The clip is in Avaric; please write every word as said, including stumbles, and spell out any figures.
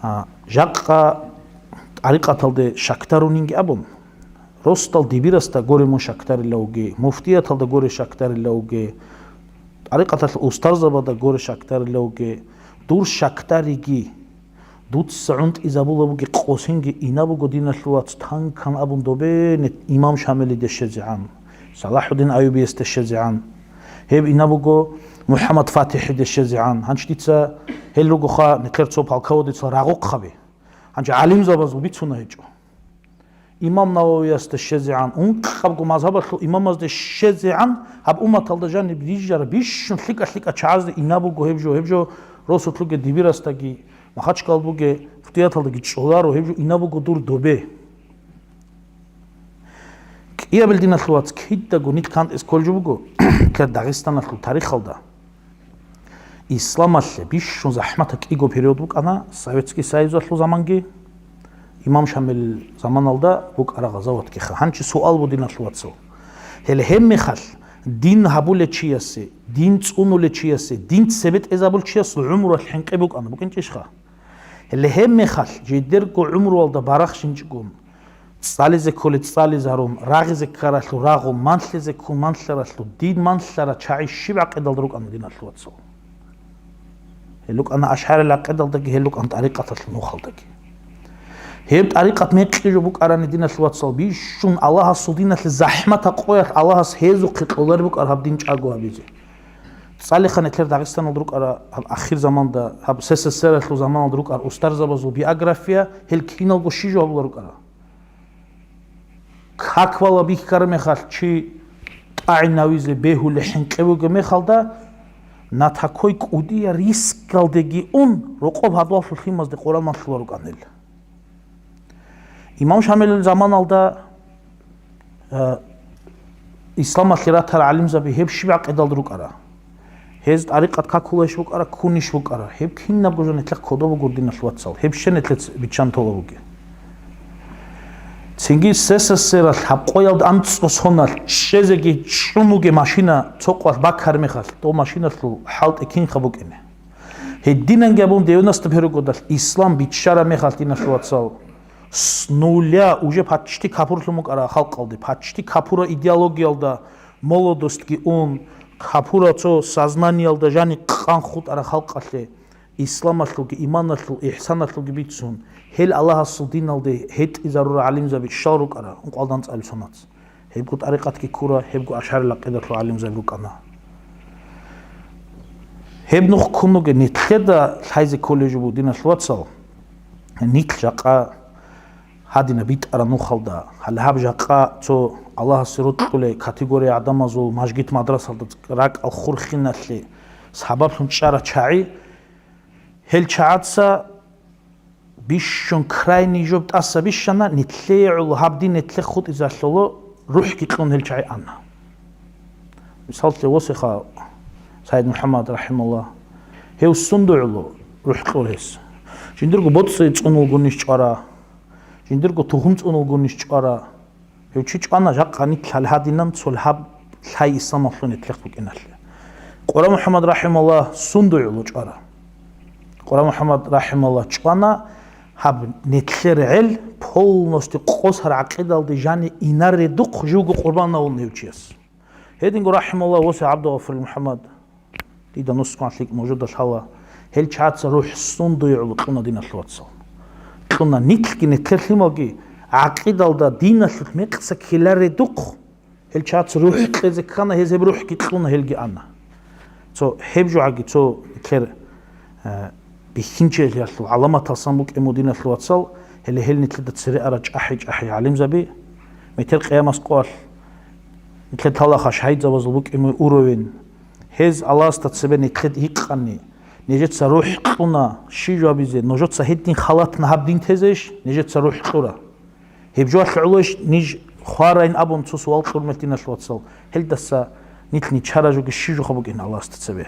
А, жакъа тӀарикъаталде щакдарунинги абун, росдал дибирасда горе мун щакдарила вуге, муфтияталда горе щакдарила вуге, тӀарикъаталъ устарзабада горе щакдарила вуге, дур щакдариги, дуца гӀунтӀизабула буге къосинги ина буго диналъул вац танкан абун добе не имам Шамилиде щезегӀан, Салахуддин Аюбиясде щезегӀан, гьеб ина буго МухӀаммад ФатихӀиде щезегӀан. Гьанч дица гьел ругоха, нилъер цо полководецал рагъухъаби. Гьанчи гӀалимзабазул бицуна гьечӀо. Имам Нававиясда щезегӀан, ункъабго мазгьабалъул имамазда щезегӀан, гьаб умматалда жаниб рижара бищун лъикӀа-лъикӀа чагӀазда ина буго гьеб жо, гьеб жо росулъуге дибирасдаги, Махачкал буге, муфтияталдаги чӀоларо, гьеб жо ина буго дур добе. КӀиябил диналъул вац кидаго нилъ кантӀизе кколеб жо буго, кер Дагъистаналъул тарихалда. Исламалъе бищун захӀматаб кӀиго период букӀана, Советский Союзалъул заманги, имам Шамил заманалда букӀара гъазаватгиха. Гьанчи суал буго диналъул вацал. Гьеле гьеб мехалъ дин гьабулев чиясе, дин цӀунулев чиясе, дин цебетӀезабулев чиясул гӀумруялъ хӀинкъи букӀана, букӀинчӀищха? Гьеле гьеб мехалъ жидерго гӀумруялда барахщинчӀгун, цӀализе кколей цӀализарун, рагъизе ккаралъул рагъун, манлъизе ккун манлъаралъул, дин манлъара чагӀи щиб гӀакъидалда рукӀана диналъул вацал? Гьел рукӀана ашгӀарил гӀакъидалдаги, гьел рукӀана тӀарикъаталъул нухалдаги. Гьеб тӀарикъат мекъи жо букӀарани диналъул вацал, бищун Аллагьасул диналъе захӀматаб къоялъ Аллагьас гьезухъе кьолареб букӀар гьаб дин чӀаго гьабизе. ЦӀалиха нилъер Дагъистаналда рукӀара гьаб ахир заманда, гьаб СССР-алъул заманалда рукӀар устарзабазул биография, гьел киналго щиб жо гьабулел рукӀара. Как бала бихьараб мехалъ чи тӀагӀинавизе бегьулеб хӀинкъи бугеб мехалда, на такой кӀудияб рискалдеги ун, рокъоб гьадваллъул лъимазде Къуран малъулел рукӀана гьел. Имам Шамилил заманалда, э, исламалъе ратарал гӀалимзаби гьеб щиб гӀакъидалда рукӀара? Гьез тӀарикъат какулайищ букӀара, ккунищ букӀара? Гьеб кинабго жо нилъехъ кодоб буго диналъул вацал, гьеб щай нилъеца биччан тола бугеб? Цинги СССР-алъ гьаб къоялда анцӀго соналъ чӀезеги чӀун бугеб машина цо къоялъ баккараб мехалъ, дов машиналъул хӀалтӀи кинха букӀине? Гьединанги абун девяносто первый годалъ ислам биччараб мехалъ диналъул вацал, с нуля уже почти капурлъун букӀара халкъалде, почти капура идеологиялда молодостьги ун, капура цо сознаниялда жани къан хутӀара халкъалъе, исламалъулги, иманалъул, ихсаналъулги бицун, гьел Аллагьасул диналде гьетӀизарурал гӀалимзаби щал рукӀара ункъоялда анцӀабилеб соналъ? Гьебго тӀарикъатги ккура, гьебго ашгӀарил гӀакъидалъул гӀалимзаби рукӀана. Гьеб нух ккун бугеб, нилъеда лъазе кколеб жо буго диналъул вацал, нилъ жакъа гьадинаб битӀараб нухалда, гьале гьаб жакъа цо Аллагьасе рокьулей категория гӀадамазул мажгит-мадрасалда ракӀал хурхиналъе сабаблъун чӀарал чагӀи, гьел чагӀаца бищун крайний жо тӀаса бищана, нилъее гӀоло гьаб дин нилъехъ хутӀизалъула рухӀги кьун гьел чагӀи ана. Мисаллъе, восиха СагӀид МухӀаммад рахӀималлагь, гьев сунда гӀоло рухӀ кьур гьес? Жиндирго боцӀи цӀунулгунищ чӀвара, жиндирго тухум цӀунулгунищ чӀвара? Гьев чи чӀвана жакъа нилъ гьадинан цо лъаб лъай исламалъул нилъехъ букӀиналъе. Къура МухӀаммад рахӀималлагь сунда гӀоло чӀвара? Къура МухӀаммад рахӀималлагь чӀвана гьаб нилъер гӀел полностью къосар гӀакъидалде жани инаредухъ живго къурбан гьавун гьев чияс. Гьединго рахӀималлагь восиха ГӀабдулгъафурил МухӀаммад, дида нусган лъикӀ мужуда лъала, гьел чагӀаца рухӀ сунда гӀоло кьуна диналъул вацал. Кьуна нилъги нилъер лъималги гӀакъидалда диналъул мекъса ккеларедухъ, гьел чагӀаца рухӀ кьезе ккана, гьез гьеб рухӀги кьуна, гьелги ана. Цо гьеб жогӀаги цо нилъер, э, бихьинчилъиялъул гӀаламаталсан букӀин буго диналъул вацал, гьеле гьел нилъеда цере ара чӀахӀи-чӀахӀи гӀалимзаби, метер къиямас къоялъ нилъер талаха шагьидзабазул букӀин буго уровень. Гьез Аллагьасда цебе нилъеда гьикъани, нижеца рухӀ кьуна, щиб жавабизе, нужеца гьедин халатна гьаб дин тезейищ, нижеца рухӀ кьура? Гьеб жоялъ гӀолойищ ниж хварайин абун цо суал кьурмел диналъул вацал, гьелдаса нилъ ничара жоги щиб жоха букӀин Аллагьасда цебе?